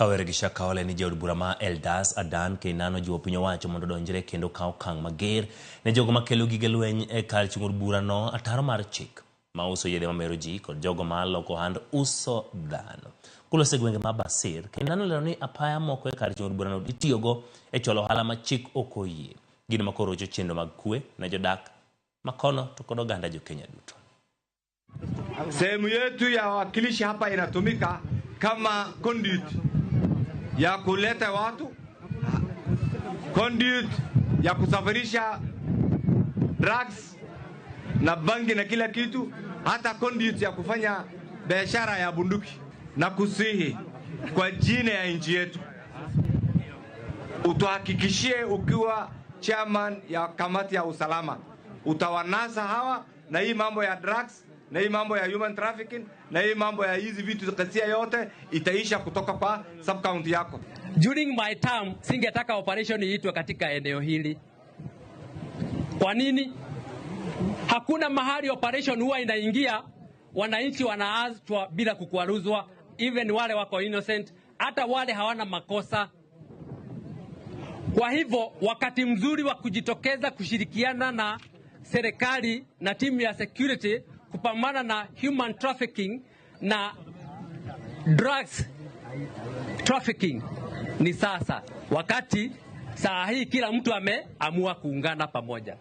Kawere gi Shakahola ni jaod bura ma Eldas Adan Keynan ojiwo piny owacho mondo odonjre kendo kaw okang' mager ne jogo makelo gige lweny e kar chung' od burano ataro mar chik ma uso yedhe mamero ji kod jogo ma loko ohand uso dhano. Kolose gwenge ma Basir, Keynan olero ni apaya moko e kar chung' od burano itiyogo e chwalo ohala ma chik ok oyie. Gino ma koro rocho chenro mag kwe ne jodak ma kono to kod oganda jo Kenya duto. Sehemu yetu ya wawakilishi hapa inatumika kama conduit ya kuleta watu, conduit ya kusafirisha drugs na bangi na kila kitu, hata conduit ya kufanya biashara ya bunduki. Na kusihi kwa jina ya nchi yetu, utuhakikishie ukiwa chairman ya kamati ya usalama, utawanasa hawa na hii mambo ya drugs na hii mambo ya human trafficking na hii mambo ya hizi vitu ghasia yote itaisha kutoka kwa sub county yako. During my term singetaka operation iitwe katika eneo hili. Kwa nini? Hakuna mahali operation huwa inaingia wananchi wanaachwa bila kukwaruzwa, even wale wako innocent, hata wale hawana makosa. Kwa hivyo wakati mzuri wa kujitokeza kushirikiana na serikali na timu ya security kupambana na human trafficking na drugs trafficking ni sasa, wakati saa hii kila mtu ameamua kuungana pamoja.